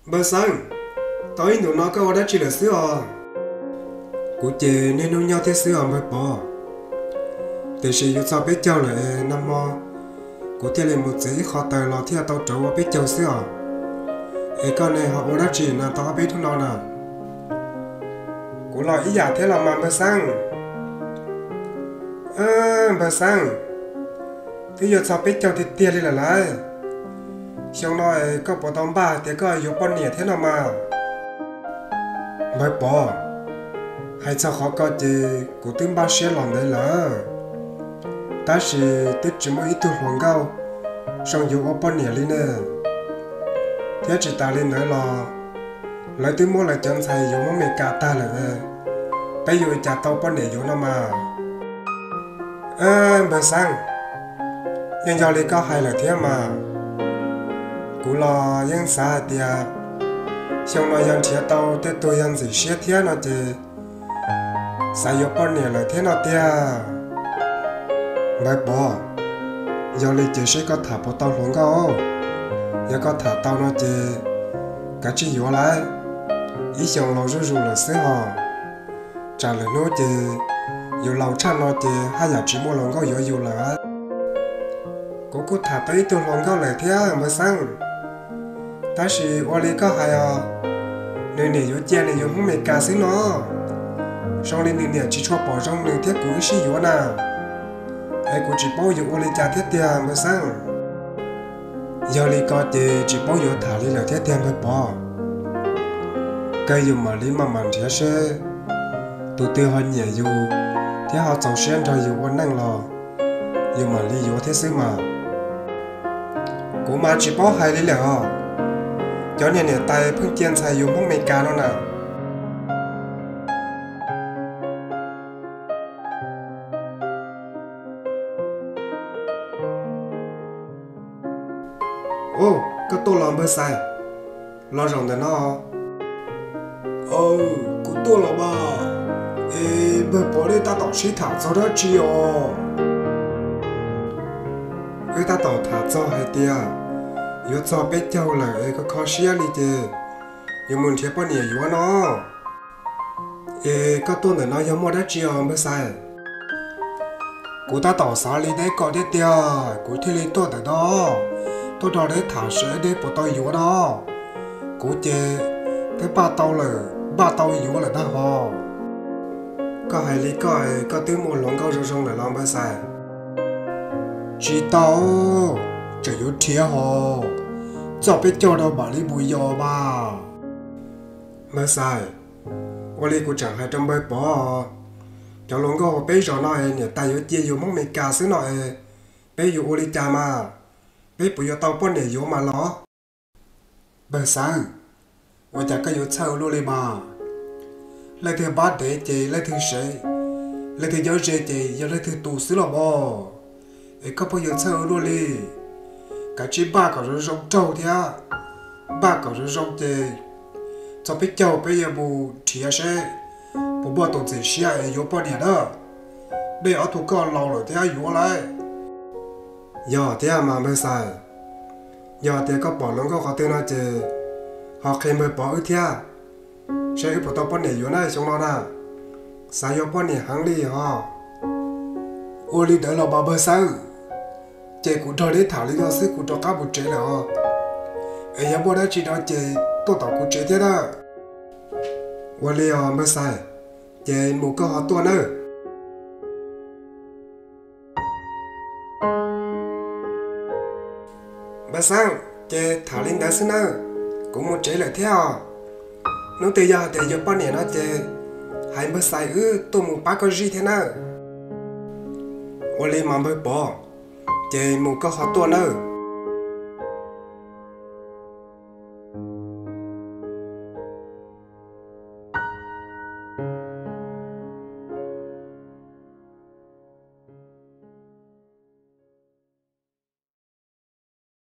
Npawg Xeeb, tau ib ntus no koj ua dab tsi lawm xwb os? Kuv ces niaj hnub nyob thiab xwb os npawg Pov. Tiam sis yuav txog peb caug lawm, nag hmo kuv thiaj li mus txiav ib qho taws los thiaj tau rov ua peb caug xwb os. Es koj ne ho ua dab tsi no tau ob peb hnub no na? Kuv los ib yam thiab los mas npawg Xeeb. Npawg Xeeb, twb yuav txog peb caug tiag tiag li lawm lauj. Xyoo no koj puas tau npaj hais tias koj yuav poj niam thiab no mas? Npawg Pov, hais txog qhov ko ces kuv twb npaj siab los ntev lawm, tab sis twb tsis muaj ib tug hluas nkauj zoo yuav ua poj niam li ne. Thiab tsis tas li ntawd los lawv twb muab lawv cov ntxhais yuav Hmoob Mes Kas tag lawm, peb yuav ua cas tau poj niam yuav no mas? Npawg Xeeb, yeej yog li koj hais lawm thiab mas. Kuv los yeej xav hais tias xyoo no yog nrhiav tau tej tug yog ntxim siab thiab no ces xav yuav poj niam lawm thiab no tiag. Npawg Pov, yog li ces seb koj tham puas tau hluas nkauj. Yog koj tham tau no ces kav tsij yuav lauj. Ib xyoos los zuj zus lawm xwb hos, tsam lwm hnub ces yus laus tshaj no ces haj yam tsis muaj hluas nkauj yuav yus lawm. Kuv kuj tham tau ib tug hluas nkauj lawm thiab npawg Xeeb, tab sis ua li koj hais os, nws niam yuav cia nws yuav Hmoob Mes Kas xwb no. Zoo li nws niam tsis tshua pom zoo nws thiab kuv wb sib yuav na, es kuv tsis paub yuav ua li cas thiab tiag npawg Xeeb. Yog li ko ces tsis paub yuav tham li lawm thiab tiag npawg Pov. Kawg yus mam li maj mam nrhiav seb tus twg ho nyiam yus thiab ho txaus siab nrog yus ua neej los yus mam li yuav thiab xwb mas. Kuv mas tsis paub hais li lawm os, cov niag niam tais pheej cia ntxhais yuav Hmoob Mes Kas no na. Ub, koj tuaj los npawg Xais, los zaum ntawm no. Kuv tuaj los mas, es npawg Pov nej tab tom sib tham txog dab tsi os? Wb tab tom tham txog hais tias yuav txog peb caug lawm es koj kho siab li ces yuav mus nrhiav poj niam yuav no. Es koj tuaj ntawm no yog muaj dab tsi os npawg Xais? Kuv tab tom xav li deb koj thiab tiag, kuv thiaj li tuaj ntawm no, tuaj nrog deb tham seb deb puas tau yuav no. Kuv ces twb npaj tau lawm, npaj tau yuav lawm ntag hos. Koj hais li koj, koj twb muaj hluas nkauj zoo zoo lawm los npawg Xais? Tsis tau, tseem yuav nrhiav hos, txog peb caug rau mam li mus yos mas. Npawg Xais, ua li kuv tseem hais rau npawg Pov, cov hluas nkauj peb zos no es niam tais yuav cia yus Hmoob Mes Kas xwb no es peb yuav ua li cas mas? Peb puas yuav tau poj niam yuav mas los? Npawg Xais, ua cas koj yuav txhawj ua luaj li mas? Leej twg npab ntev ces leej twg sev, leej twg nyob ze ces yog leej twg tus xwb los mas. Es koj pheej yuav txhawj ua luaj li? Kav tsij npaj kom zoo zoo nraug thiab, npaj kom zoo zoo ces txog peb caug peb yuav mus nrhiav seb puas muaj tus ntxim siab es yuav poj niam na. Nej ob tug koj laus lawm thiab yuav lawm. Yog thiab mas npawg Xais, yog tias koj pom hluas nkauj qhov twg no ces ho qhia npawg Pov wb thiab, seb wb puas tau poj niam yuav na xyoo no na. Xav yuav poj niam heev li hos. Ua li ntawd los mas npawg Xais, ces kuv nrog neb tham li no xwb kuv rov qab mus tsev lawm os. Es yog muaj dab tsi no ces tuaj tom kuv tsev thiab na. Ua li os npawg Xais, ces mus koj ho tuaj nawb. Npawg Xeeb, ces tham li ntawd xwb nawb, kuv mus tsev lawm thiab os. Hnub twg yog hais tias yuav poj niam no ces hais npawg Xais wb tuaj mus pab koj zij thiab nawb. Ua li mas npawg Pov, ces mus koj ho tuaj nawb.